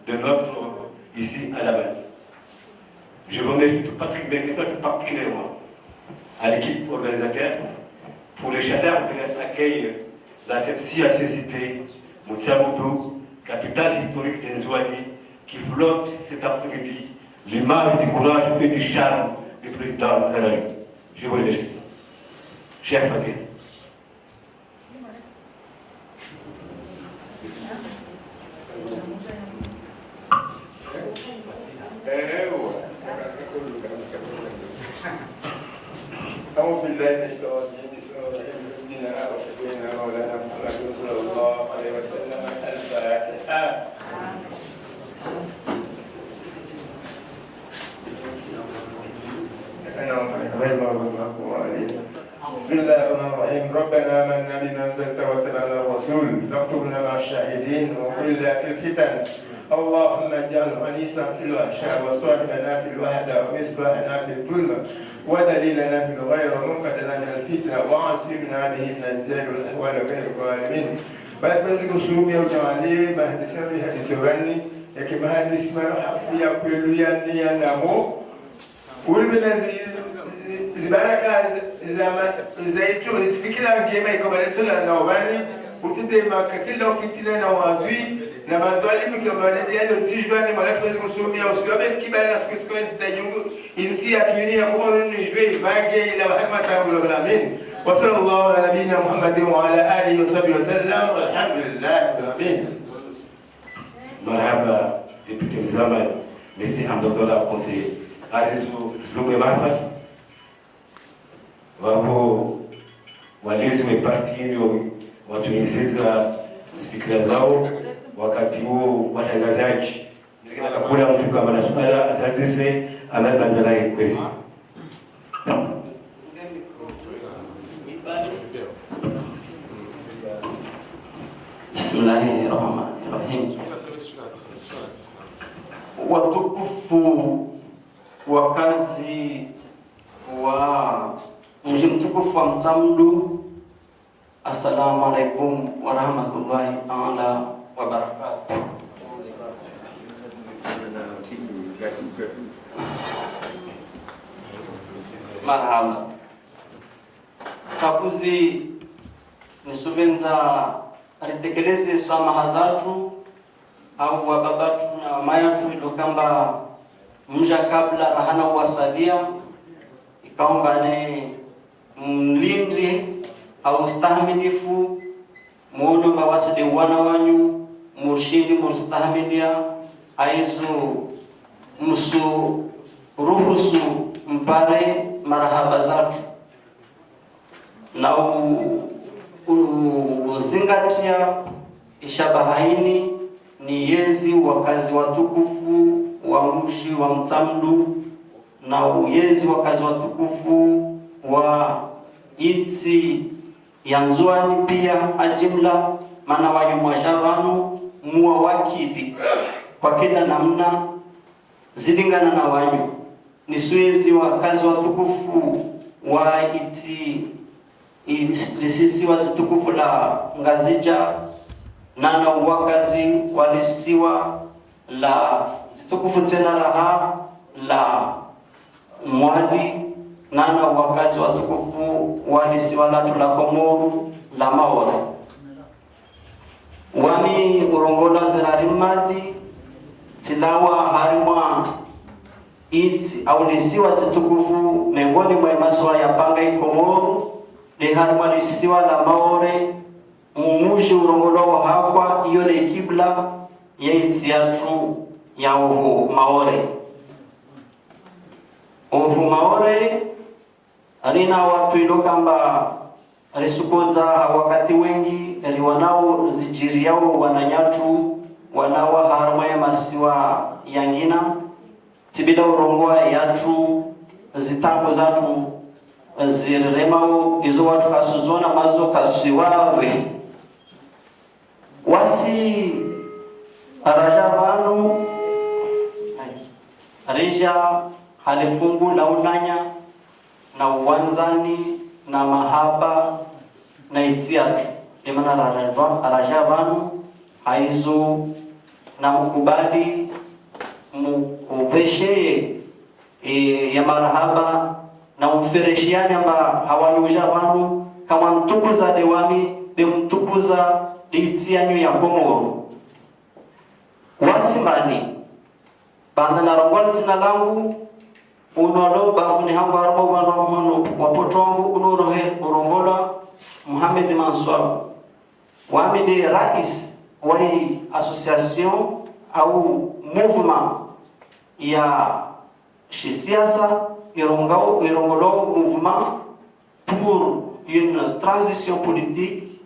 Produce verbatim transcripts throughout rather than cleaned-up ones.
de notre ici à La Bagnée. Je remercie tout particulièrement, tout particulièrement à l'équipe organisateur pour le chaleur de l'accueil dans cette si ancienne cité, Mutsamudu, capitale historique de Ndzuani, qui flotte cet après-midi l'image du courage et du charme du président Azali. Je vous remercie. Cher Fadil. أعوذ بالله من الشيطان الرجيم. بسم الله الرحمن الرحيم. سيدنا وسيدنا مولانا محمد صلى الله عليه وسلم. الفاتحة. بسم الله الرحمن الرحيم. ربنا آمنا بما أنزلت واتبعنا الرسول فاكتبنا مع الشاهدين وقل لا في الفتن. اللهم اجعله أنيسا في الوحشة وصاحبنا في الوحدة ومصباحنا في الظلمة ودليلنا في الغير ومنقذنا من الفتنة وعصمنا به من الزيغ والأهوال وغير الظالمين. Baada Mwenyezi Mungu sumia ujawalie mahadisi ya mihadisi yorani, yake mahadisi maruhafu ya kweli ya nia namo, Ulumina zi, zi, zibaraka za, za, za itru, zifikira ndjema ikao baletsola na ubani, utete makafiri na ufitina na uadui, na madhwalimu ikao baledi yalo tijwani, mwalafu Mwenyezi Mungu sumia, usiwabe kibali na suku tuko nda nyungu, insi ya tuini ya Komoro ni jwe, ibage, ila wa hikma tabu la alamin. وصلى الله على نبينا محمد وعلى آله وصحبه وسلم، والحمد لله رب العالمين. Marahaba, député mzamani, monsieur Ambassadeur conseiller. Azizu, zilumbe marahaba. Wapo walezi wa parti yinu, watuelezeza fikira zao, wakati huo watangazaji. Nzikina kakula mtu kama na suala, asante se, Ahmed Manzala kwezi. بسم الله الرحمن الرحيم. Watukufu wakazi wa mji mtukufu wa Mutsamudu, السلام عليكم ورحمة الله تعالى وبركاته. Marahaba. Kakuzi nisupvendza ritekeleze swamaha zatru, au wababa yatru na wamama yatru, ilo kamba mja kabla rahana uwasalia, ikao amba ne mlindri au ustahamilifu, muono mba wasi nde wana wanyu, murshindi murstahamilia, haizo msuruhusu mpare marahaba zatru. Na u, u, uzingatia ishabaha ini ni yezi wakazi watukufu wa mji wa Mutsamudu, na u yezi wakazi watukufu wa itsi ya Ndzuani pia ha jimla, mana wanyu mwaja pvanu muwa wakidi kwa kila namna zilingana na wanyu. Nisu yezi wakazi watukufu wa itsi, i, lisiwa dzitukufu la Ngazidja, nana wakazi wa lisiwa la dzitukufu tsena raha la Mwali, nana wakazi watukufu wa lisiwa latru la Komoro la Maore. Wami urongolwa Zerari Mmadi, tsilawa harimwa itsi au lisiwa tsitukufu mengoni mwa masiwa ya panga i Komoro, le harimwa lisiwa la Maore, umuji urongolwa Hakwa, iyo le kibla ya itsi yatru ya oho Maore. Oho Maore, rina watru ilo kamba risukodza ha wakati wengi, riwanao zijiriyao wananyatru, wanawa harumwa ya masiwa yangina, tsi bila urongoa yatru, zitabu zatru, ziriremao, izo watru kasuziona mazo kasuziwawe. Wasi raja pvanu, rija ha lifungu la unanya na uwandzani na mahaba na itsi yatru. Ndo mana raja pva-, raja pvanu, haizo na mkubali mkupvesheye, e, ya marahaba, na umfereshiani amba hawanyuja pvanu, kama mtukuza de wami, be mtukuza de itsi yanyu ya Komoro. Wasimbani, banda na rongoa dzina langu, uno lo bafuni hangu harumwa upande wa mhono wa poto wangu, uno rohe urongolwa Mohamed Mansour. Wami de rais wa i association au mouvement ya shisiasa irongao, irongolwao Mouvement pour une transition politique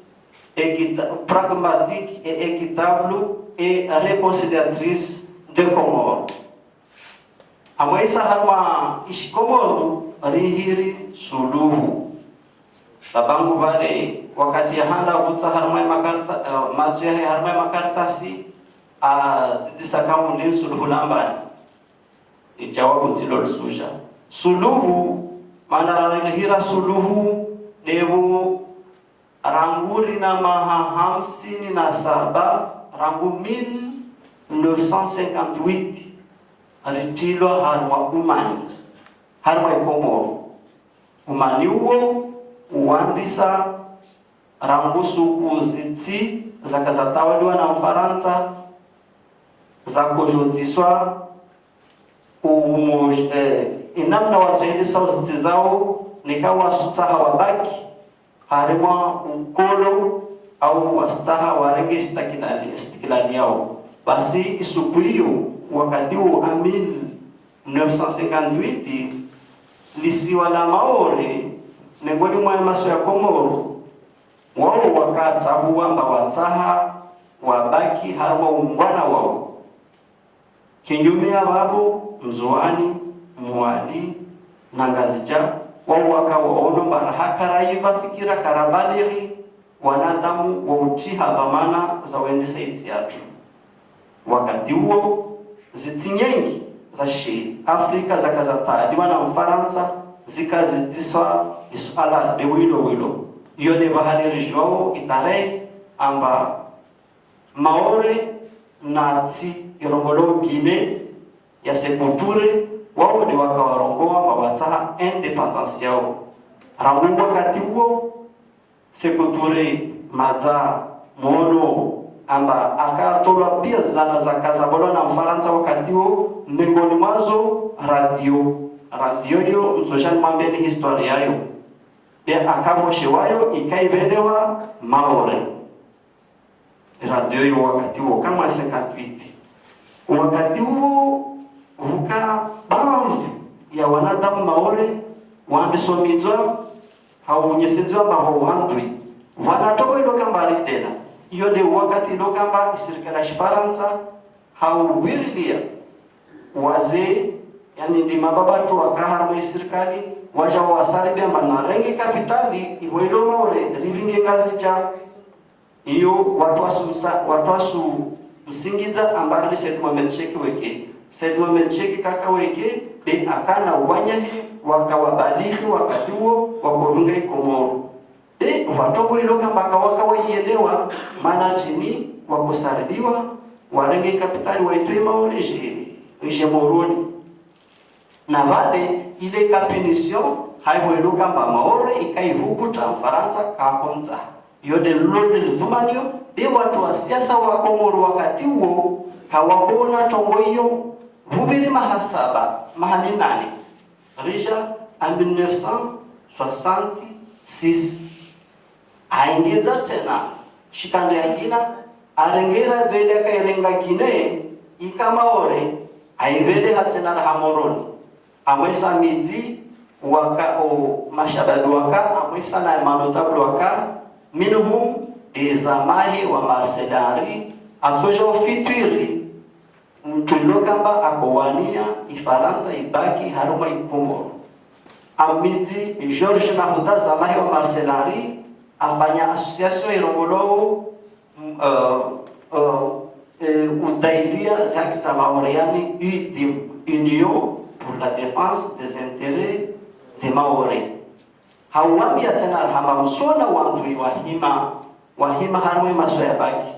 équita-, pragmatique et équitable et réconciliatrice de Comores. Amwesa harumwa ishikomoro rihiri Suluhu. Babangu vale wakati yahanda vutsa harumwa imakarta-, eh, matso yahe harumwa imakartasi, a, dzidisa kamu ni Suluhu lambani. Ijawabu tsilo lisuja. Suluhu, mana rarihira Suluhu, devo rangu rina maha hamsini na saba, rangu mille neuf cent cinquante-huit, ritrilwa harumwa umani, harumwa ikomoro. Umani uwo uwandisa rangu suku zitsi zaka zatawaliwa na Mfarantsa, zakojodziswa umoja, eh, inamna wazoendesa uzitsi zao, neka wasutsaha wabaki harumwa ukolo au wasutsaha warenge istikilali, istikilali yao. Basi isuku iyo, wakati wo a mille neuf cent cinquante-huit, lisiwa la Maore, mengoni mwa maso ya Komoro, wao wakatsaha wamba watsaha wabaki harumwa ungwana wao. Kinyume ya vavo, Ndzuani, Mwali, na Ngazidja, wao waka waono amba raha karaiva fikira karabalighi, wanadamu wa utriha dhwamana za uendesa itsi yatru. Wakati uwo, zitsi nyengi za shi Afrika zaka zatawaliwa na Mfarantsa, zika zitsisa isuala de wilo wilo. Iyo de vahali rijuao itarehi amba Maore na tsi irongolwao Guinée ya Sékou Touré, wao de waka warongoa amba watsaha indépendance yao. Rangu wakati uwo, Sékou Touré madza mwono amba akatolwa pia zana zaka zabolwa na Mfarantsa wakati uwo, mengoni mwazo radio. Radio iyo, ntsosha nimwambeni histoire yayo. Be akavoshewayo ika ivelewa Maore. Radio iyo wakati uwo, kama cinquante-huit. Wakati uwo, vuka baadhwi ya wanadamu Maore, wandisa umidzwa, hau nyesedziwa amba ho wandui. Vwana trongo ilo kamba ridena. Iyo de wakati ilo kamba isirikali ya Shifarantsa, hau wirilia wazee, yani ndi mababa tu waka harumwa isirikali, waja wasaribi amba narenge kapitali, ivo ilo Maore, rivinge Ngazidja. Iyo watru wasu msa-, watru wasu Msingidza amba rili Said Mohamed Cheikh weke. Said Mohamed Cheikh kaka weke, be akana wanyahe, waka wabalighi wakati uwo, wakovinga ikomoro. Be vwa trongo ilo kamba kawaka waielewa, mana trini wakosaribiwa, warenge kapitali waitwe Maore ije, ije Moroni. Na vale, ile ka punition, haivo ilo kamba Maore, ikaihukuta Mfarantsa, kakomtsa. Iyo de lilo de lidhumaniyo, be watru wa siasa wa Komoro wakati uwo, kawakona trongo iyo, vuviri maha saba, maha minane. Rija a mille neuf cent soixante-six. Aengedza tsena, shikandre yangina, arenge radio ile akairenga Guinée, ika Maore, aiveleha tsena raha Moroni. Amwesa midzi, waka, o mashababi waka, amwesa na manotable waka, minhum, de zamahe wa Marcel Henry, atsoja ufitwiri, mtru ilo kamba akowania Ifarantsa ibaki harumwa Ikomoro. Amidzi Georges Nahuda zamahe wa Marcel Henry afanya association irongolwao, mm, eh, eh, eh, udailia zihaki za Maore, yani U D I M, Union pour la Défense des Intérêts des Mahorais. Hauwambia tsena hamba msona wandui wahima, wahima harumwa imaso yabaki.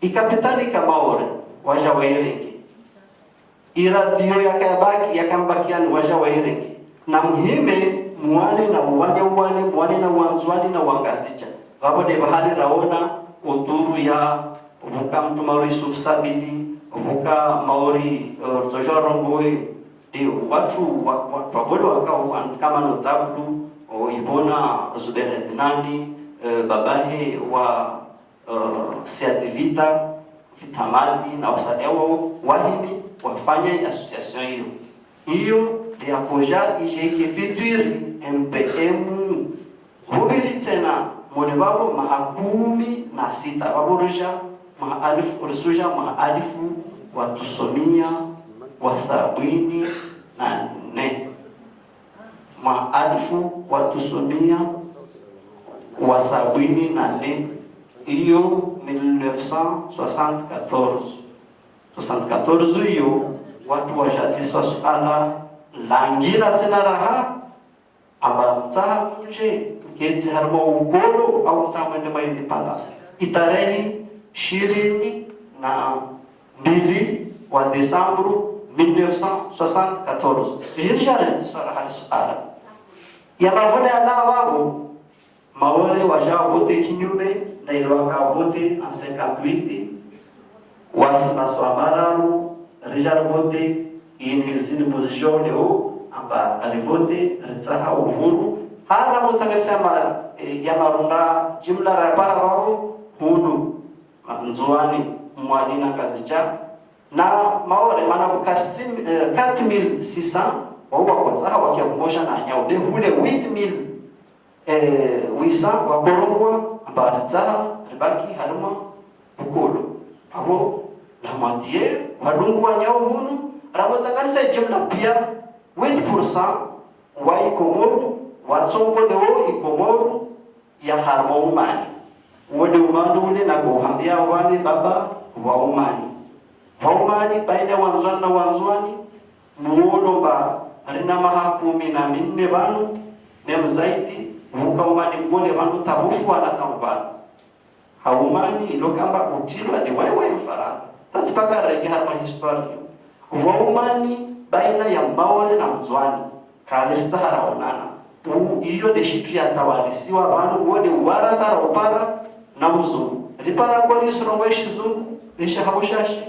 Ikapitali ka Maore, waja wairenge. Iradio yakayabaki, yakambakia ni waja wairenge. Na muhime, muwane na uwanya uwane, muwane na uwandzwani na uwangazidja. Vavo de vahali raona, udhuru ya, vuka mtru Maore Yusuf Sabili, vuka Maore, eh, Rutsojo Rongoe, de watru wa, wa, wa, wale wakao, an-, kama notablu, o, Ibona Zubeir Adinani, eh, babahe wa, eh, Siadi Vita, Vita Madi na wasalia wao wahimi wafanya i association iyo. Iyo de yakoja ije ike fitiri M P M. Hupviri tsena mone vavo maha kumi na sita vavo rija maha alifu, risuja maha alifu wa trisomia wa sabwini na nne. Maha alifu wa trisomia wa sabwini na nne, iyo mille neuf cent soixante-quatorze. Soixante-quatorze iyo, watru wajadiswa suala langina tsena raha, amba mtsaha mdje, mketsi harimwa ukolo, au mtsaha mwende mwa indépendance. Itarehi ishirini na mbili wa desambru mille neuf cent soixante-quatorze. Ijiri jari sara hali suala. Ya mavone ala vavo, Maore waja vote kinyume, na ile waka vote en cinquante-huit, wasi masiwa mararu, rija vote, ini zini muzijo leo, amba rivote, ritsaha uhuru. Hara mutsanganisa ma, eh, ya marunda, jimla ra para vavo, hunu. Ma-, Ndzuani, Mwali na Ngazidja. Na Maore, mana vuka sim-, eh, quatre mille six cents, wao wakotsaha wakia kumosha na nyao. Be hule huit mille, eh, huit cents wakorongwa, amba ritsaha, ribaki, harimwa, ukolo. Avo, la moitié, wadungwa nyao hunu, ramotsanganisa jimla pia, huit pour cent, wa Ikomoro, watsongo leo Ikomoro, ya harimwa umani. Uwo de umani ule na gohambia wale baba wa umani. Wa umani, baina wandzwani na wandzwani, muono mba rina maha kumi na minne vanu, ne mzaidi, vuka umani mgole vanu tabufu wana tamu vanu. Ha umani, ilo kamba utilwa de waye waye Mfarantsa. Tatsi paka renge harimwa histoire. Wa umani, baina ya Maore na Mndzuani. Kale sitahara onana. U, iyo de shitru ya tawalisiwa vanu, wo de wara tara upara na mzungu. Ripara kwani isirongo ishizungu, isha habushashi.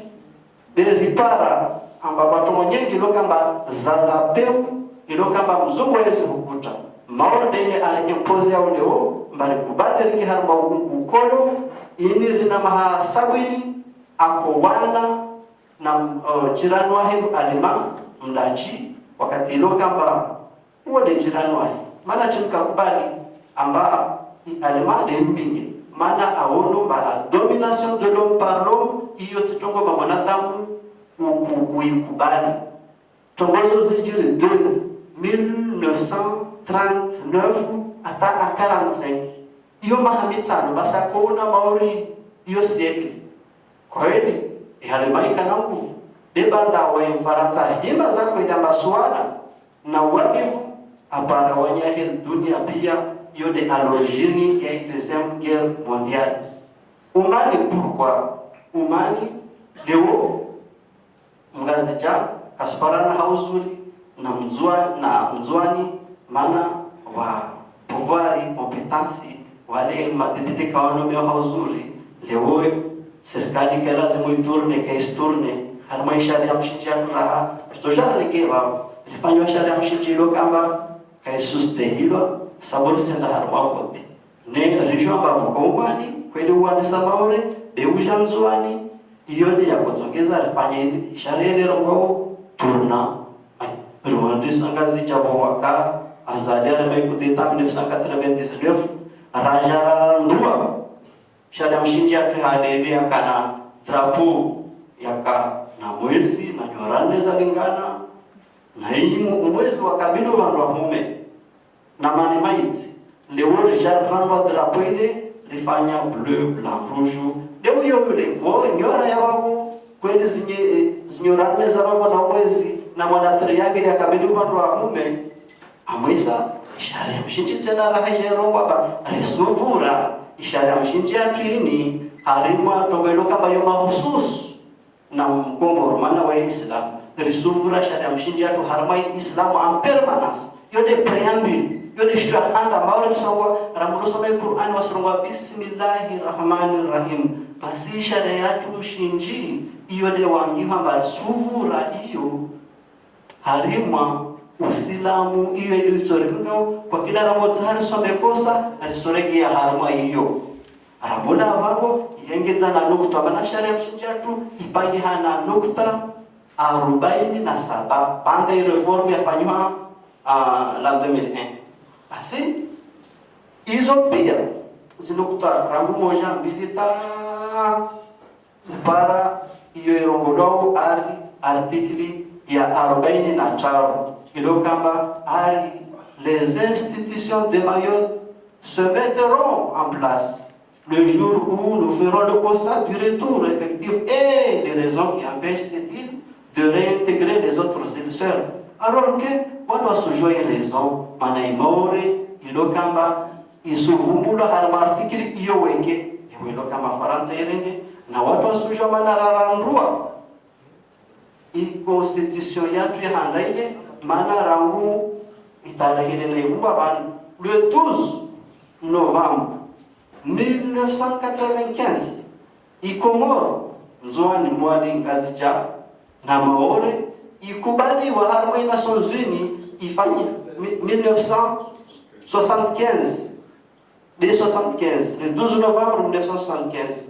Be ripara, amba vatrongo nyengi ilo kamba zaza peu, ilo kamba mzungu wezi hukuta. Maore de ine ari impoze ya uleo, mba rikubali rike harimwa u-, ukolo, ini rina maha sabwini, ako wana, na, uh, jirani wahe Alema, Mdachi, wakati ilo kamba, uwo de jirani wahe. Mana tsi mkakubali, amba, i Alema de mbinge. Mana aono mba la domination de l'homme par l'homme, iyo tsi trongo mba mwanadamu, u-, u-, uikubali. Trongo zo zijiri de mille neuf cent trente-neuf hata à quarante-cinq. Iyo maha mitsano, basi ako una Maore iyo siècle. Kweli, ihalema ikana nguvu. De banda wa Mfarantsa hima za kwenda masuala na uwabivu, apara wanyahe dunia pia, iyo de à l'origine ya Deuxième Guerre Mondiale. Umani pourquoi? Umani leo Mngazidja, kasuparana ha uzuri, na Mndzua-, na Mndzuani, mana wa pouvoir, compétence, wale madéputé kawanomeo ha uzuri, leo, serikali ke lazimu itourne, ke isitourne, harimwa isharia mshindzi ya turaha, ritoshara leke vavo, rifanywa sharia mshindzi ilo kamba, ka isustehilwa, sabu risenda harimwa vote. Ne rijua amba vuka umani, kweli uwanisa Maore, be uja Ndzuani, iyo de yakotsongeza rifanye ile, isharia ile rongwao, tournant. Riwandisa Ngazidja vo waka, Azali arema coup d'État mille neuf cent quatre-vingt-dix-neuf, raja rarandua. Sharia mshindzi yatru halele yakana drapeau, yakana mwezi, na nyora nne zalingana, na imu umwezi wakabili uvandru wa hume. Na mani maitsi, leo rija randua drapeau ile, rifanya bleu, blanc, rouge. Leo iyo yule, mo nyora ya vavo, kweli zinye-, eh, zinyora nne za vavo na mwezi, na mwana triangle yakabili uvandru wa hume. Amwisa, isharia mshindzi tsena raha ije rongwa ba, risuvura, isharia mshindzi yatru ini, harimwa trongo ilo kamba yo mahususu. Na Mkomoro, mana wa Islam, risuvura sharia mshindzi yatru harumwa Islam en permanence. Yo nde préambule, yo nde shitru ya handa, Maore risongwa, rangu lusoma Qur'an wasirongwa Bismillahir Rahmanir Rahim. Basi sharia yatru mshindzi, iyo nde wangiha amba risuvura iyo harumwa Usilamu, iyo ili itsoringa, kwa kila ramotsa harisome kosa, harisoregea harumwa iyo. Ramula vavo, yengedza na nukta, mana sharia mshindzi yatru, ipangiha na nukta arubaini na saba, baanda i réforme yafanyiwa, ah, la deux mille un. Basi, izo pia, zinukta rangu moja, mbili, ta, para iyo irongolwao ari article ya arubaini na ndraru, ilo kamba ari les institutions de Mayotte se mettront en place le jour où nous ferons le constat du retour effectif et les raisons qui empêchent cette île de réintégrer les autres îles sœurs. Alors que, wanu wasujua i raison, mana i Maore, ilo kamba, isuvumbulwa harumwa article iyo weke, ewe ilo kamba Farantsa irenge, na watru wasujua mana rarandrua i constitution yatru ya handa ile, mana rangu itarehe ile na ivumba vanu, le douze novembre mille neuf cent quatre-vingt-quinze, i Komoro, Ndzuani, Mwali, Ngazidja, na Maore, ikubaliwa harumwa i Nations Unies, ifanye mi-, mille neuf cent soixante-quinze, de soixante-quinze, le douze novembre mille neuf cent soixante-quinze,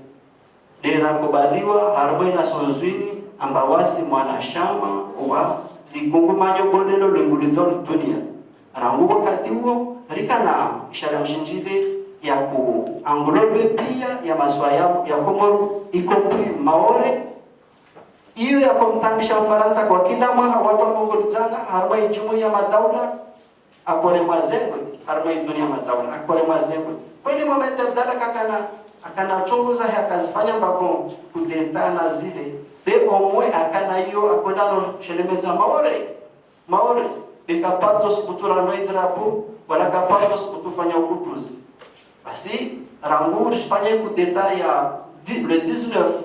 de rakubaliwa harumwa i Nations Unies, amba wasi mwanashama wa likungumanyo bonelo lwengulizao dunia. Rangu wakati uwo, rikana sharia mshindzi ile ya ku englober pia ya masiwa ya, ya Komoro, y compris Maore. Iyo yakomtambisha Mfarantsa kwa kila mwaha watru wamongolidzana, harumwa i jumuiya ya madaula, akore mwazengwe, harumwa i dunia madaula, akore mwazengwe. Kweli Mohamed Abdallah kakana, akana chunguza ya kazifanya mbapvo kudeta na zile, be omwe akana iyo akwenda no shelemedza Maore. Maore, be kapvatso subutu randrwa i drapeau, wala kapvatso subutu fanya ukutuzi. Basi, rangu rifanye kudeta ya di-, le dix-neuf,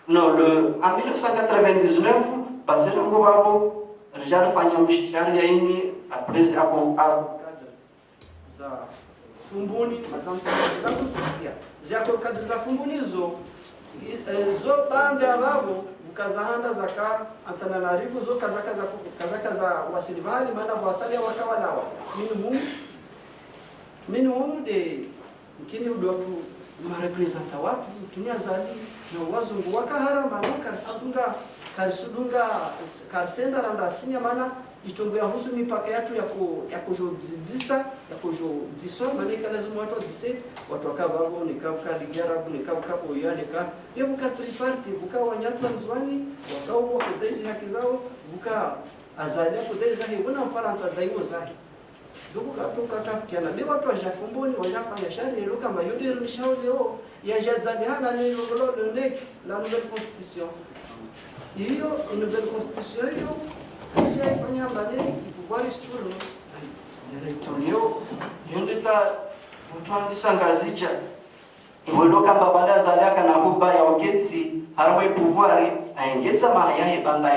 non, le, en mille neuf cent quatre-vingt-dix-neuf, basi rangu vavo, rija rifanya mshari ya ini, après, ako, a-, za Fumbuni, madame, za Fumbuni zo, i-, eh, zo baanda ya vavo, vuka za handa zaka Antananarivo, zo kazaka za, kazaka za wasili vale, mana vwasalia waka walawa. Minhum, minhum de, mkini udo tu ma représentants watru, mkini Azali, na wazungu waka haramba, no karisudunga, karisudunga, karisenda randa asinya, mana, itrongo yahusu mipaka yatru yako, yakojodzidzisa, yakojodziswa, mana ika lazimu watru wadzise, watru waka vavo, neka vuka Ligue Arabe, neka vuka OUA, neka, ye vuka tripartite, vuka wanyatru wa Ndzuani, waka uwo kudai zi haki zao, vuka Azali akudai zahe, vuna Mfarantsa adai wo zahe. Donc, ka tuka tafikiana, be watru waja Fumbuni, waja fanya sharia, ilo kamba yo de rumisha leo, ya jadzali hana ni longolo le nec, la nouvelle constitution. Iyo, i nouvelle constitution iyo, ya ifanya mbale, i pouvoir se tourne. Yala i tourne yo, yo nde ta, mutru andisa Ngazidja. Welo kamba baanda Azali akana huba ya uketsi, harumwa i pouvoir, aengedza maha yahe baanda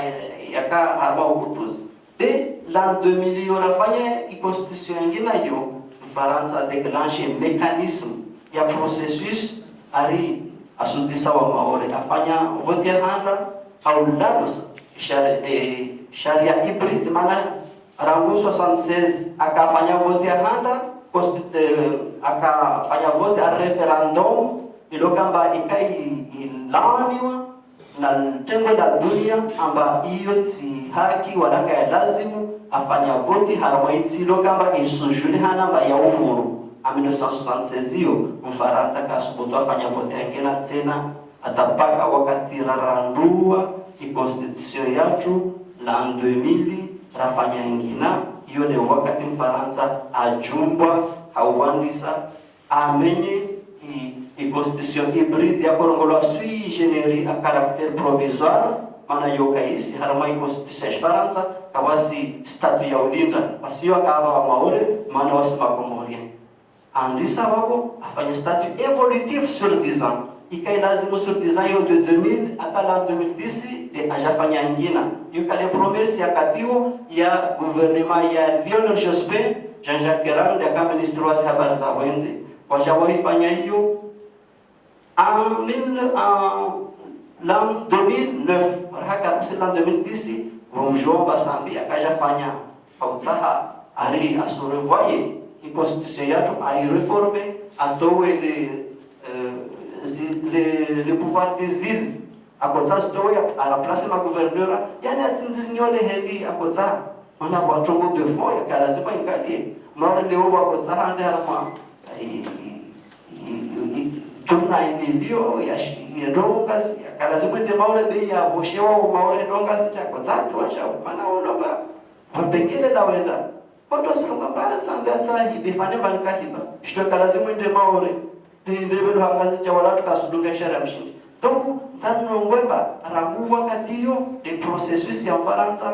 yaka harumwa ukutuzi. Be, l'an deux mille yo rafanya i constitution yangina yo, Mfarantsa déclenche mécanisme ya processus ari asudzisa wa Maore, afanya vote ya handa, au lalos, shari-, eh, sharia hybride, mana rangu soixante-seize, akafanya vote ya handa, consti-, eh, akafanya vote ya référendum, ilo kamba ika i-, ilaaniwa na tengwe la dunia, amba iyo tsi haki wala ka ya lazimu afanya voti harumwa intsi ilo kamba isujulihana amba ya uhuru. A mille neuf cent soixante-seize iyo, Mfarantsa kasubutu afanya voti yangina tsena, hata paka wakati rarandrua i constitution yatru l'an deux mille, rafanya yangina, iyo nde wakati Mfarantsa ajumbwa, hauwandisa, amenye i, i constitution hybride yakorongolwa sui generis à caractère provisoire, mana yo kaisi harumwa i constitution ya Shifarantsa, kawasi statut ya ulinda, basi yo akava wa Maore, mana wasi ma Comoriens. Andisa vavo, afanya statut évolutif sur dix ans. Ika ilazimu sur dix ans yo de deux mille hata l'an deux mille dix, de Ajafanya ngina. Iyo kale promesse ya wakati uwo ya gouvernement ya Lionel Jospin, Jean-Jacques Rand, yaka ministre wa zihabari za wendze. Waja waifanya iyo, en mille, en l'an deux mille neuf, raha karasi l'an deux mille dix, womdjuwa mba Sambi akajafanya, hautsaha ari asurevoye i constitution yatru, ayireforme, atowe le, euh, zi-, le, le pouvoir des îles. Akotsaha zitowe, aremplace ma gouverneur, yaani atsindzi zinyole heli akotsaha. Mana pvwa trongo de fond yaka lazima ingaliye. Maore leo pvwa akotsaha ande harimwa, i, i, i, i, tournant iliyo ya shi-, yendo Ngazidja. Yaka lazima ende Maore be ya boshewa o Maore ndo Ngazidja akotsaha ande washa. Mana ono ba, pvapengele la wenda. Koto silunga mba Sambi atsaha hibe, fane mba nikahiba. Shitru yaka lazima ende Maore. Ni ndebe lo ha Ngazidja wala tukasudunga ishara mshindi. Donc, ntsanu nongwe mba, rangu wakati iyo, le processus ya Mfarantsa,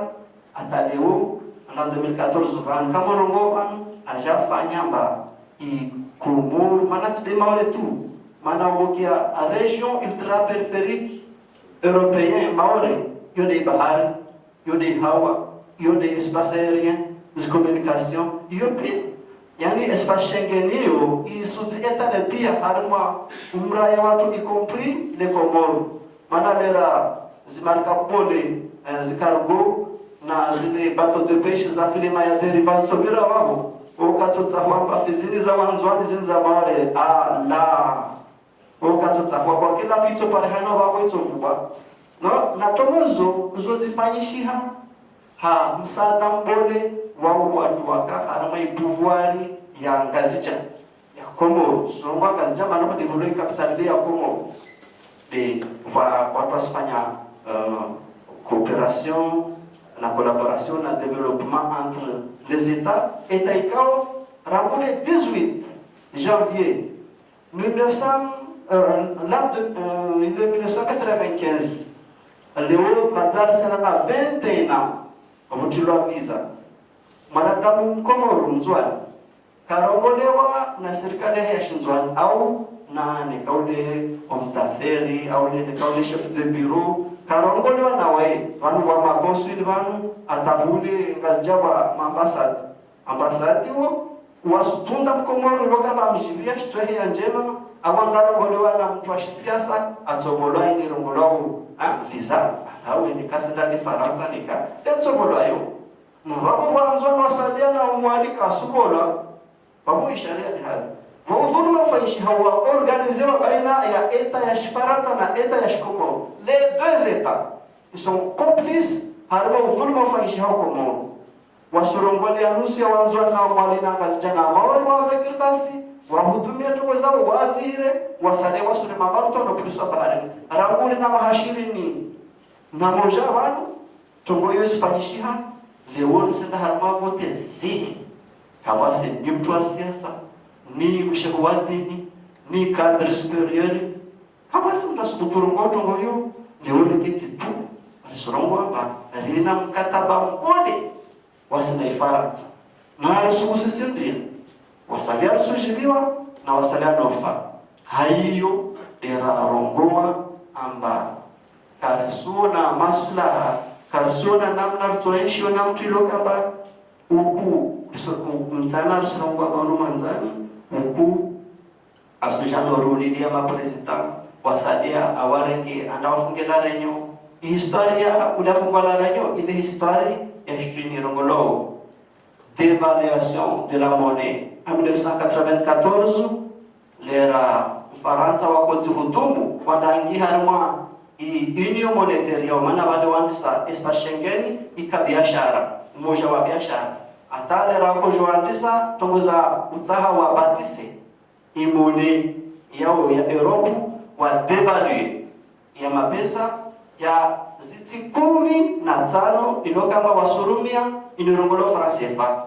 hata leo, en l'an deux mille quatorze, pvanu kamorongo pvanu, ajafanya mba, i Komoro, mana tsi de Maore tu, mana wokia a région ultrapériphérique européenne, Maore, yo de bahari, yo de hawa, yo de espace aérien, zi communication, yo pia. Yaani espace Schengen iyo, isudzi étale pia, harimwa umraya watru, y compris les Comores. Mana lera zi marika pole, eh, zi cargo, na zile bateau de pêche za filima ya dérive zitsopvira waho. Ukatsotsaha wamba fizini za Wandzuani zini za Maore. Ah, la. Ukatsotsaha kwa kila fitso pare hana waho itsopvua. No, na trongo zo, zo zifanyishiha. Ha, msaada mbole, wa wandru waka, harimwa i pouvoir ya Ngazidja. Ya Komoro, songo Ngazidja mana mdivulu i capitale ya Komoro. De, kwa, kwa twasifanya, euh, coopération, na collaboration, na développement entre les États, État ikao, rangu le dix-huit janvier mille neuf cents, euh, l'an de, euh, mille neuf cent quatre-vingt-quinze, leo Bazar Salama vingt et un ans, omutilwa visa. Mwanadamu Mkomoro Mndzuani, karongolewa na sirikali ya Shindzuani, au na neka ule omtaferi, au le neka ule chef de bureau, karongolewa na waye, pvanu wa makonsuli pvanu, hata hule Ngazidja wa maambasada. Ambasadi wo, wasutunda Mkomoro, loka mba mdjibia shitru yahe ya ndjema, awa ngarongolewa na mutru wa shisiasa, atsobolwa ini rongolwa wo, ah, visa, awe ni kasi ndani Farantsa nika, yatsobolwa yo. Mvavo Wandzuani wasalia na Mwali kasubolwa, vavo isharia dihali. Vavo udhuluma ufanyishiha wa organisewa baina ya État ya Shifarantsa na État ya Shikomoro. Les deux États, ils sont complices, harimwa udhuluma ufanyishiha Komoro. Wasurongolea nusu ya Wandzuani na Wamwali na Ngazidja na Maore wa vekirtasi, wahudumia trongo zao wazire, wasale wasure mabaruto no puliswa baharini. Rangu ri na maha shirini na moja pvanu, trongo iyo isifanyishiha, leo ntsenda harimwa vote zihi. Kawase ni mutru wa siasa, ni mshefu wa dini, ni cadre supérieur. Kawase mutru asubutu rongoa trongo iyo, leo riketsi tu, risurongoa mba, rina mkataba mkonde, wasi na Ifarantsa. Na risukusisindia, wasalia risudjibiwa, na wasalia nofa. Haiyo, de rarongoa amba, karisuona maslaha, karisuona namna ritsoenshio na mutru iloka mba, uku, riso-, u-, mtsana risurongoa pvanu mandzani, uku, asudja no rulilia ma président, wasalia awarenge, anda wafunge La Réunion. Histoire ya, ula fungwa La Réunion, ile histoire ya shitru ini rongolwao. Dévaluation de la monnaie. En mille neuf cent quatre-vingt-quatorze, lera Mfarantsa wakodzi hudumu, wadangi harimwa i Union Monétaire yao, mana vale wandisa espace Schengen, ika biashara, umoja wa biashara. Hata lera wakodjo wandisa, trongo za utsaha wa bâtisse i monnaie yao ya Europe, wa dévaluer ya mapesa ya zitsi kumi na tsano, iloka mba wasurumia, ini rongolwao franc CFA.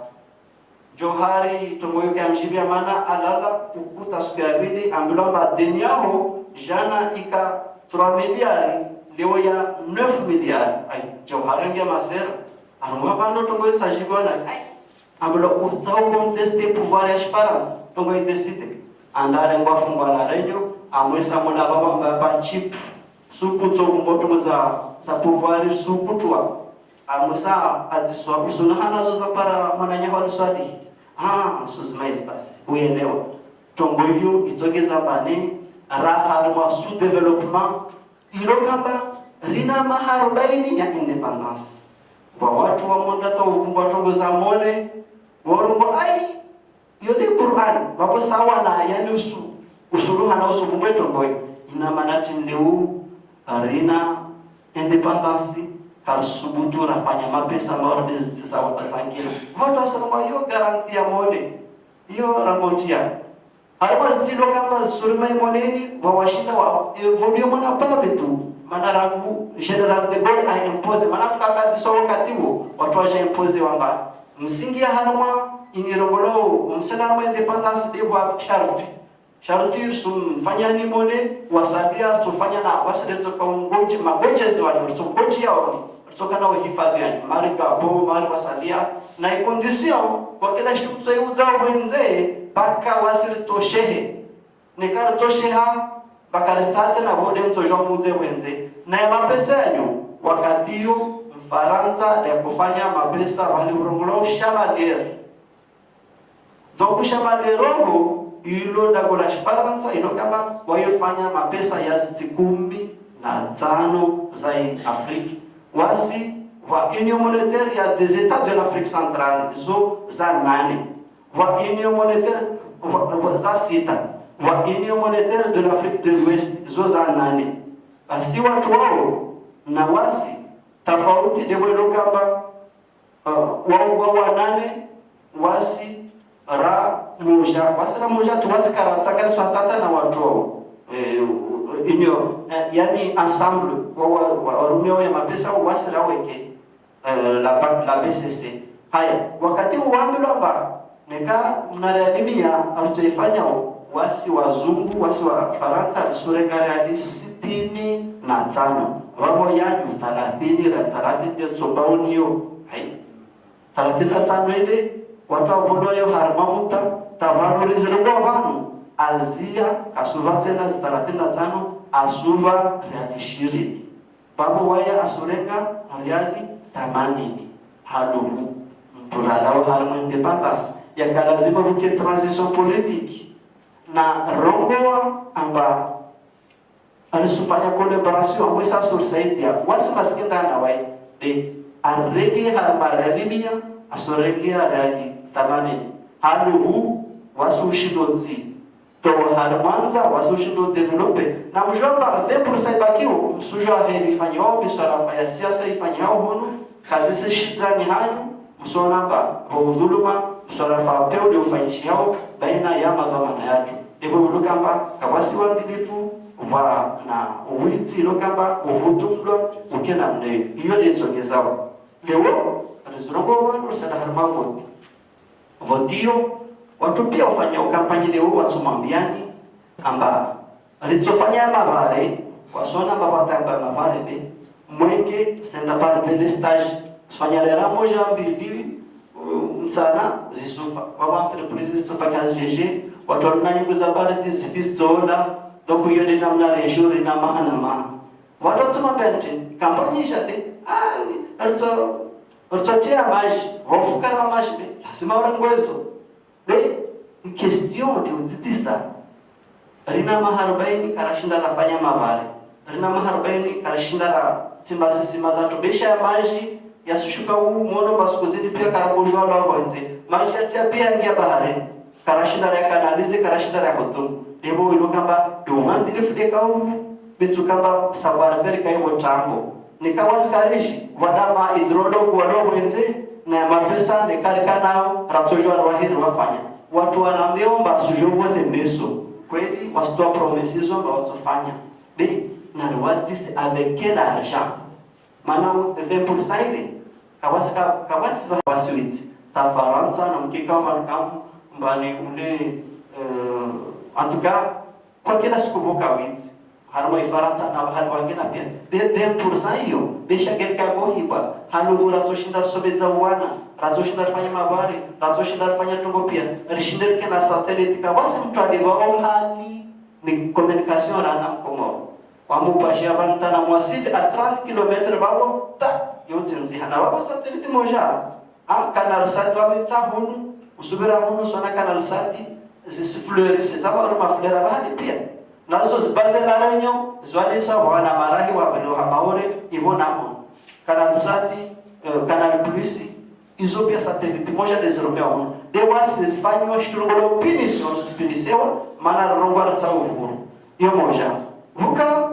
Djohari, trongo iyo kayamdjibia mana alala, ukuta siku ya pvili, ambilwa mba deni yaho, jana ika trois milliards, leo ya neuf milliards. Ayi, Djohari nge masera. Anu mba pvanu trongo iyo tsadjibiwa na, ayi, ambilwa utsaho contester pouvoir ya Shifarantsa, trongo idécider. Anda arengwa afungwa La Réunion, amwesa mwana baba mba pa chip. Suku tsovumbo trongo za, Sa pouvoir risukutwa. Amwesa adziswa kusuna hana zo zapara mwananyaho aliswali. Ah, suzimaizi basi. Uyelewa. Trongo iyo itsogeza mbane, ra harimwa sous-développement, ilo kamba rina maha arobaini ya indépendance. Wa watru wa monda ta uvumba trongo za mone, warongo ai, iyo nde Qur'an, wapo sawa na yani usu, usuluha na usu vumba trongo iyo. Ina mana tsi ndeu, rina indépendance, karisubutu rafanya mapesa maora dezi tisa wa tasangina. Watru wasema iyo garantie ya mone, iyo ramontia. Harimwa zitsilo kamba zisurima imoneni, wawashinda wa évoluer mwana pape tu. Mana rangu Général de Gaulle a imposé, mana tukakadziswa wakati wo, watru waja imposé wamba. Msingi ya harimwa inirongolo, msena harimwa indépendance de wa sharti. Sharti sumfanya ni mone, wasalia, sufanya na, wasi retsoka ungoje, magoje ziwanyo, retsoka ungoje yao, retsoka na uhifadhi yani, mari gabo, mari wasalia, na i condition, kwa kila shitru kutso iudza wenze, paka wasi ritoshehe. Neka ritosheha, paka risatse na bode mtsojwa mudze wenze. Na ya mapesa yanyu, wakati yo, Mfarantsa, ya kufanya mapesa, wali urongolo, chamalier. Donc, chamalier rongo, ilo ndago la Shifarantsa, ilo kamba, wayofanya mapesa ya zitsi kumi na tsano za i Afrique. Wasi, wa Union Monétaire ya des États de l'Afrique Centrale, zo za nane. Wa Union Monétaire, wa, wa, za sita. Wa Union Monétaire de l'Afrique de l'Ouest, zo za nane. Basi watru wao, na wasi, tafauti de welo kamba, uh, wao wa wanane, wasi ra moja, wasi ra moja tu wasi karatsakanisa tata na watru wao. Eh, inyo, eh, yani ensemble, wa, wa, wa, warume wao ya mapesa, wasi ra weke, eh, la, ba- la B C C. Haya, wakati uwambilwa mba, neka mna riali mia, aritsoifanya wasi wazungu, wasi wa Farantsa, arisurenga riali sitini na tsano. Wao yanyu thalathini, riali thalathini, ndio tsomba uniyo. Haya. Thalathini na tsano ile, watru wabodo yo harimwa muta, tavalorize longwa pvanu, azia, kasuva tsena zi thalathini na tsano, asuva riali ishirini. Pvapvo waye asurenga riali thamanini. Haluhu, mtru ralawa harimwa indépendance, yaka lazima vuke transition politique. Na rongowa amba, arisufanya collaboration, amwesa asurisaidia, wasi masikini na waye, de, arenge harimwa riali mia, asurenge riali thamanini. Haluhu, wasi ushindodzi. Towa harimwa ndza, wasi ushindo développer. Na mujua mba vingt pour cent ibakiwo, msujua heli ifanyiwao, miswarafa ya siasa ifanyiwao hunu, kazisi shidzani hanyu, msona mba, vo udhuluma, mswarafa peo de ufanyishiyao, baina ya madhwamana yatru. Evo uluka mba, kawasi wandilifu, wa na uwitsi iloka mba, uhutumlwa, ukena mneyo. Iyo de tsongezao. Leo, atizirongo wanu, risenda harimwa voti. Voti iyo, watru pia ufanya ukampanyi leo watsumwambiani, amba, ritsofanya mavare, wasona amba watamba mavare be, mwenge, senda par délestage, sofanya lera moja, mbili, uh, mtsana, zisufa. Wama entreprise zisufa kazi jeje, watru warina nyungu za baridi, zifi zitsola, donc iyo de namna région rina maha na maha. Watru watsumwambia nti, kampanyi isha be, ah, ritso, ritsotia maji, wafukara wa maji be, lazima ura ngwezo. Be, question de udzitsisa. Rina maha arobaini karashinda rafanya mavare. Rina maha arobaini karashinda ratsimba sisima zatru. Be isha ya maji, yasushuka u mono mba suku zini pia karakojua lwa wandze. Maji yatia pia ngia baharini. Karashinda rayakanalize, karashinda rayahutumu. Devo iloka mba, de umwandilifu de kaumu, betsu kamba savoir-faire kaivo tambo. Neka wasi kariji, wadama hydrologue walo wendze, na mapesa, neka rika nao, ratsojua rwahiri wafanya. Watru warambeo mba sujo vote meso. Kweli, wasitowa promesse izo mba watsofanya. Be, na riwadzise avec quel argent? Mana vingt pour cent ile, kawasi ka-, kawasi va-, wasi witsi. Ta Farantsa, na mkika mba nkamu, mba ni ule, euh, en tout cas, kwa kila suku boka witsi. Harimwa Ifarantsa na hali wangina pia. Be vingt pour cent iyo, be isha gari kako hibwa. Haluhu ratsoshinda risomedza uwana, ratsoshinda rifanye mavare, ratsoshinda rifanye trongo pia. Rishinde rikena satellite, kawasi mtru adeva o hali ni communication rana Mkomoro. Wamupasha pvanu tana mwasili à trente kilomètres pvapvo, ta, yo tsindziha na pvapvo satellite moja. Ah, Canalsat wamitsa hunu, usubira hunu usona Canalsat, zisi fleurir, zama uri maflera pvahali pia. Nazo zibaze La Réunion, zwalisa wana marahi wa pvilo ha Maore, ipvo na hunu. Canalsat, eh, Canal Plus, izo pia satellite moja désormais hunu. De wasi rifanyiwa shitulongolo punition, sipunisewa, mana rongo ritsa uhuru. Iyo moja. Vuka,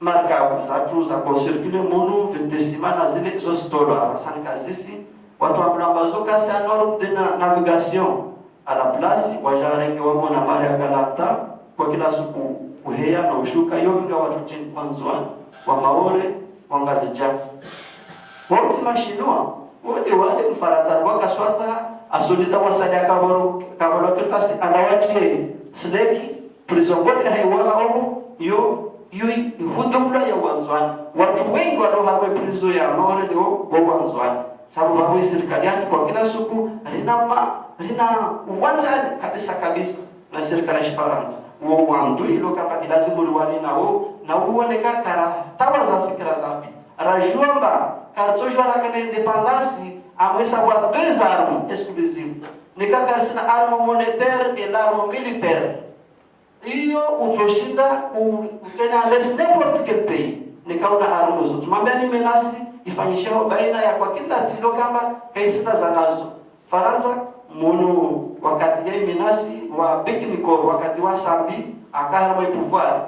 markabu zatru zako circuler munu, vingt décimales na zile zo zitolwa, apvasa ni kazisi, watru wambilwa amba zo kasi en ordre de na-, navigation. À la place, waja warenge wamona mari ya Galanta, kwa kila suku uheya na ushuka, yo vinga watru tini wa Ndzuani, wa Maore, wa Ngazidja. Wotsi mashinwa, wode wale Mfarantsa, wakaswatsa, asolida wasali akavoro, kavoro kirtasi, anawatie, sileki, prison ngode haiwa oho, yo, yo i-, ihudumla ya Wandzuani. Watru wengi walo harumwa prison ya Maore leo, wa Wandzuani. Sababu pvapvo isirikali yatru kwa kila suku, rina ma-, rina uwandzani kabisa kabisa na sirikali ya Shifarantsa. Wo wandru ilo kamba ilazimu riwane nawo, na uwoneka kara tawaza fikira zatru. Rajua amba, karitsojua rakana indépendance, amwesa wa deux armes exclusives. Neka karisina arme monétaire et l'arme militaire. Iyo utsoshinda u-, utena à l'aise n'importe quel pays. Neka una arme zo. Tumwambia ni menace ifanyisheho baina ya kwa kila tsi ilo kamba kaisina zanazo. Farantsa, munu wakati ya menace wa Bikniko, wakati wa Sambi, aka harumwa pouvoir.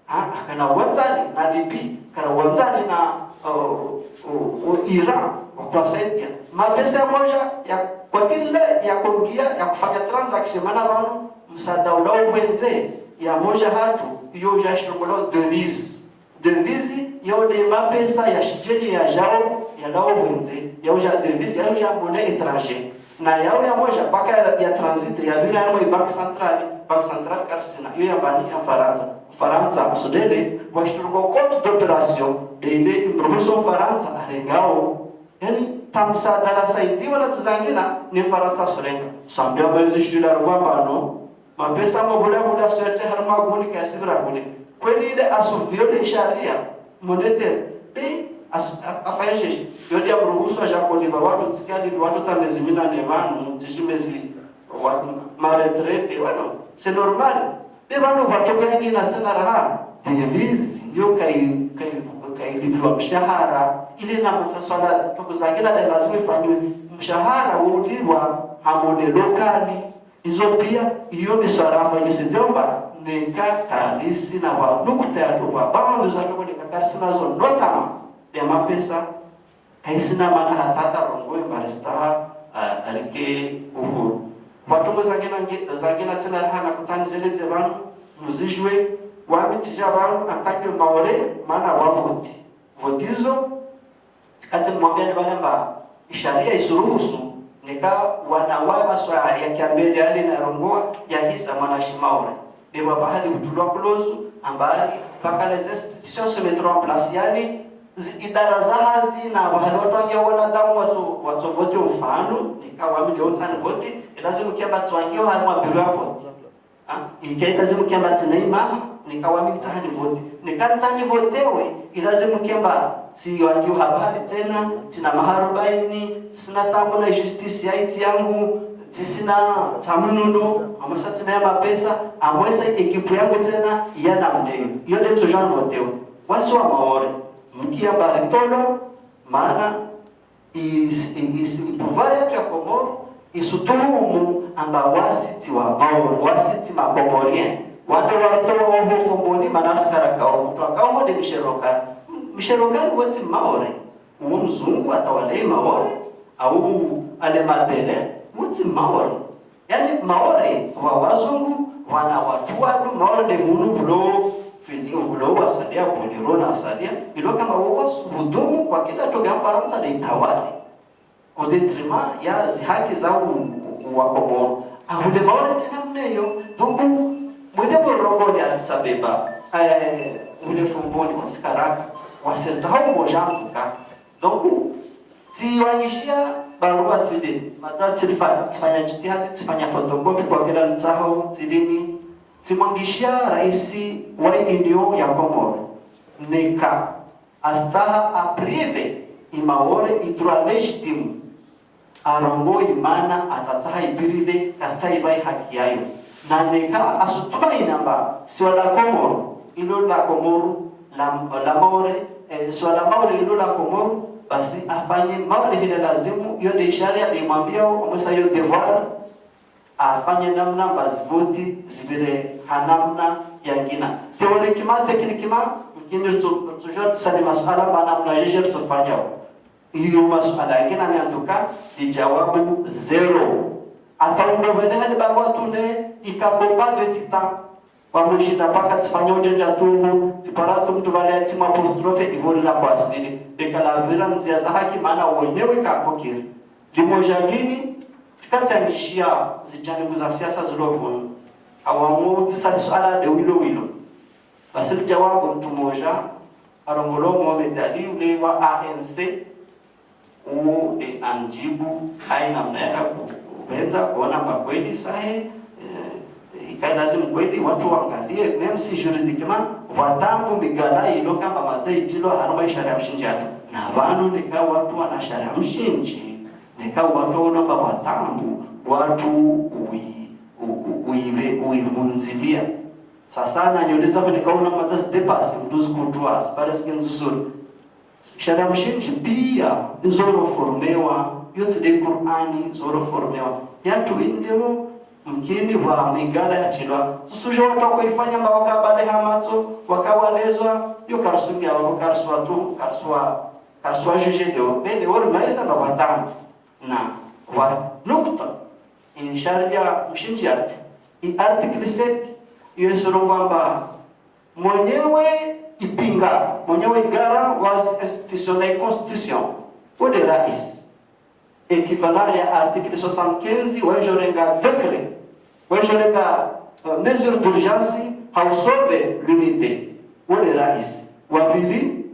Ha, akana wandzani na Libye, kana wandzani na, uh, uh, uh, Iran, wakwasaidia. Mapesa ya moja ya kwa kila ya kongia ya kufanya transaction, mana pvanu msaada ula uhwendze ya moja hatru, iyo uja shilongolwa devise. Devise, yao de mapesa ya shidjeni yajao, yalao uhwendze, yao uja devise, yao uja monnaie étrangère. Na yao ya moja, paka ya, ya transit, ya bila ya mwe Banque Centrale, Banque Centrale karisina, iyo ya mbani ya Farantsa. Farantsa, asudele, washitulongo compte d'opération, de ile imruhusu Farantsa, arengao. Yani, tamsa dala saidi wala tsi zangina, ni Farantsa surenga. Sambia mwezi shitula rwa mbano, mapesa mo hula hula swete harumwa guni kayasibira hule. Kweli ile asuviole sharia, monétaire, be as-, a-, afanye jeje. Yo dia mruhusu aja koliva watru tsikali watru ta mezi minane pvanu, tsishi mezi wa-, ma retraite, wano. C'est normal. Be pvanu pvatoka yangina tsena raha. Devise, yo kai, kai, kailipilwa mshahara. Ile na mafaswala, toko zangina de lazima ifanywe. Mshahara ulipwa ha monnaie locale. Izo pia, iyo miswarafa yisidzomba, neka karisina wa nukta ya toba, bandu za toba neka karisina zo notama, ya mapesa, kaisina mana hata ta rongo imbarista, ah, arike uhuru. Watru mwe zangina nge-, zangina tsena rihana kutani zele dze pvanu, muzijue, wami tsija pvanu, akadwe Maore, mana wa voti. Voti izo, tsikatsi mwambia ni pvale amba isharia isuruhusu, neka wana wa maswa ya kiambele ale na rongoa ya hisa mwana shimaore. Beba pvahali kutulwa kulozu, amba ali paka les institutions se mettront en place, yani, zi-, idara za hazi na pvahali watru wangia wanadamu watso, watso vote mfano, neka wami leo ntsani vote, ilazimu kiamba tsi wangia harumwa bureau ya vote. Ah, ika ilazimu kiamba tsina imama, neka wami ntsani vote. Neka ntsani votewe, ilazimu kiamba tsi wangiwa habari tsena, tsina maha arubaini, tsina tambu na justice ya itsi yangu, tsisina tsamununo, amwesa tsina ya mapesa, amwesa ekipu yangu tsena, ya namneyo. Iyo de tso jan votewe. Wasi wa Maore, mkiamba ritolo, mana, Is-, is-, pouvoir yatru ya Komoro, isutuhumu amba wasi tsi wa Maore, wasi tsi ma Comoriens. Wande waritowa oho Fomboni, mana askari kao, mutru akao de Michel Rocard. M-, Michel Rocard wotsi Maore. Uwo mzungu atawale Maore, au ale mabele, wotsi Maore. Yani, Maore, wa wazungu, wana watru wadu, Maore de munu bulo, fini, bulo wasalia, buliro na wasalia, ilo kama woko hudumu kwa kila toga Farantsa de itawale. Au détriment ya zihaki za u-, u-, wa Komoro. Ahule Maore de namneyo, donc, mwende bo rongo ni Addis Abeba, eh, ule Fomboni, wasi Karaka, wasirta hau moja mbuka. Donc, tsiwangishia barua tside, mata tsifa-, tsifanya jitihadi, tsifanya photocopie kwa kila nitsaho, tsilini, tsimwangishia raisi wa Union ya Komoro. neka asitsaha aprive i Maore i droit légitime, arongoe imana atsatsaha iprive, kasitsaha ipvae haki yayo. Na neka asutumaini amba siwa la Komoro ilo la Komoro, la, la Maore, eh, siwa la Maore ilo la Komoro, basi afanye Maore hile lazimu, iyo nde isharia nde imwambiao, omwesa iyo devoir, afanye namna amba zivoti zipvire ha namna yangina. Théoriquement, techniquement, mkini ritso, ritsojua tsani masuala mba namna jeje ritsofanyao. Iyo masuala yangina ni antuka, ni jawabu zéro. Ata undro vene hali barua tune, ika combat de titan. Wamushinda paka tsifanya ujanja tungu, tsipara tu mtu vale ya timu apostrophe ivolila kwa asili. Beka la vira nzia za haki mana wenyewe kakokiri. Limoja lini, tsikatsanishia zijanibu za siasa zilo vunu. Awamu tsisali suala de wilo wilo. Basi li jawabu mtu moja, arongolo Mohamed Ali ule wa A N C, uwo de amjibu, haina namna yaka ku-, kupvenza, kuona mba kweli sahe, eh, ika lazimu kweli watu wangalie, même si juridiquement, watambu migala ilo kamba madze itilo harumwa isharia mshindzi yatru. Na vanu neka watu wana sharia mshindzi, neka watu waona mba watambu, watu ui-, u-, u-, uive-, uivunzilia. Sasa na nyoleza kwenye kaona madze zidepasi, mtu zikutua, zipare sikinzuzuri. Sharia mshindzi pia, nzoro formewa, yotsi de Qur'ani, nzoro formewa. Yatru indemo, mkini wa migala yatilwa. Susujo watu wakoifanya mba wakabale hamatso, wakawalezwa, yo karsungi ya wako karswa tu, karswa, karswa juge deo. Bele, wori maisa na watamu. Na, wa, nukta, i sharia mshindzi yatru, i article sept, iyo isoro kwamba mwenyewe ipinga, mwenyewe igara was institution na constitution, ode rais. Équivalent ya article soixante-quinze, wajorenga décret, wajorenga, euh, mesure d'urgence, ha usauver l'unité, ode rais. Wa pvili,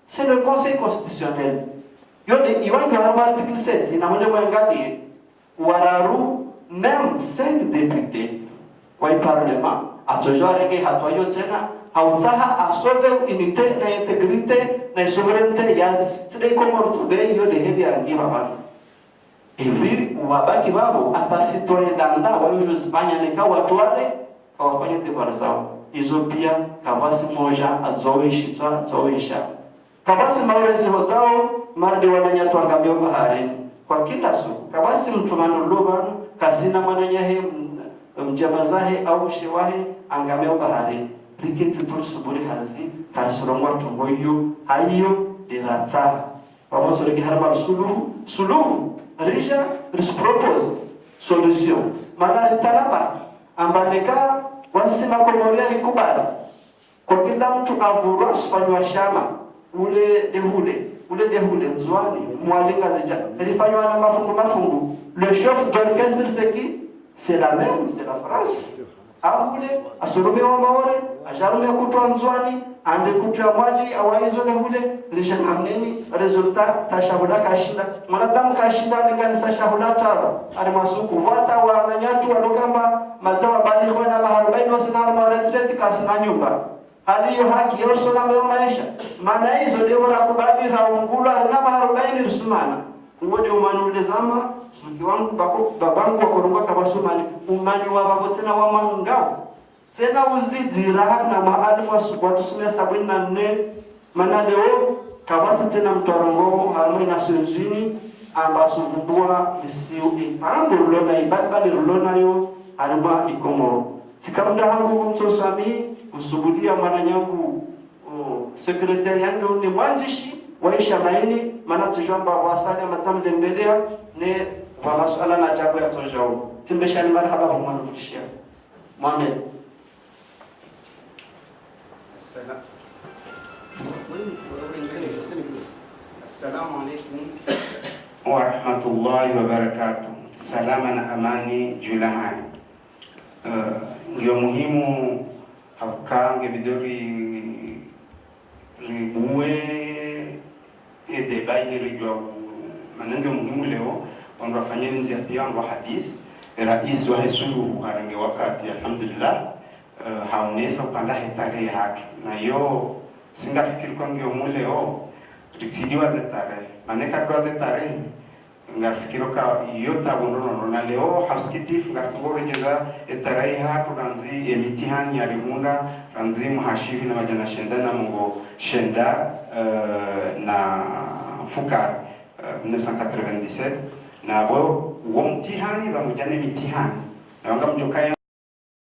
c'est le Conseil constitutionnel. Yode iwangi harumwa article sept, ina mwende mwangalie, wararu, même cinq députés wa i parlement, atsojo arenge hatua yo tsena, ha utsaha asauver unité na intégrité na souveraineté ya tsi-, tsi de Komoro tu be, iyo de heli yangi vavanu. Evi wabaki vavo, ata citoyen lambda, wayo jozifanya neka watu wale, kawafanya devoir zao. Izo pia, kavasi moja, azoishi, tso-, azoisha. Kapvatsi Maore ziho zao, maradi wananyatru angamio baharini. Kwa kila suku, kapvatsi mtru manu lulo pvanu, kasina mwananyahe, m-, mdjama zahe, au mshe wahe, angamio baharini. Riketsi tu risuburi hazi, karisurongoa trongo iyo, haiyo, de ratsaha. Pvamoso rike harumwa suluhu, suluhu, rija, risupropose, solution. Mana ritalaba, amba neka, wasi Makomori rikubali. Kwa kila mtru avurwa asufanywa shama, ule de hule, ule de hule, Ndzuani, Mwali, Ngazidja. Rifanywa na mafungu mafungu. Le chef d'orchestre, c'est qui? C'est la même, c'est la France. Ahule, asurume wa Maore, ajarume kutwa Ndzuani, ande kutwa Mwali, awaizo de hule, lisha namnini, résultat, ta shahula kashinda. Mwanadamu kashinda, alinganisa shahula taba. Ari masuku, wata wananyatru, walokamba, madzawa bali, wana maharubaini, wasina harumwa retraite, kasina nyumba. Hali iyo haki ya usalama yo maesha. Mana izo de wara kubali raungulwa na maharubaini risumana. Uwo de umani ule zama, suki wangu bako, babangu wakorongoa kapvatsi umani, umani wa vavo tsena wa mangao. Tsena uzidi raha na mwa alifu wa suku wa tsusume sabwini na nne, mana leo, kapvatsi tsena mtru arongoa, harumwa i Nations Unies, amba asuvumbua misiu i, arangu rulona i, bali bali rulona yo, harumwa i Komoro. Tsika mda hangu mtsoso ami, msubulia mwananyangu, o, secrétaire yangu ni mwandzishi, waisha maini, mana tsujua mba wasanya matsamu lembelea, ne wa masuala na jabu ya tsojao. Tsimbeshani marahaba, mwana vulishia. Mohamed. Assala-, Assalamu alaikum. Wa rahmatullahi wa barakatuh. Salama na amani juu lahanyu. Eh, ngiyo muhimu hauka nge bidori ribuwe e débat ini rijua u-, mana ngiyo muhimu leo, wandru wafanye ndzia pia wandru wa hadisi, e rais wahe Suluhu harenge wakati, alhamdulillah, eh, haonesa upande he tarehi hatru. Na yo Si ngarifikiri uka ngiyo mu leo, ritsidiwa ze tarehi. Mana eka ridiwa ze tarehi, ngarifikiri uka iyo tabu ndo nono. Na leo, ha usikitifu, ngaritsungo redjeza e tarehi hatru randzi e mitihani yarihundra, randzi mwaha shivi na madjana shenda na mengo shenda, eh, na mfukare, eh, mille neuf cent quatre-vingt-dix-sept. Na wo, wo mtihani, pvamwedja ne mitihani. Na wanga mdjo kaya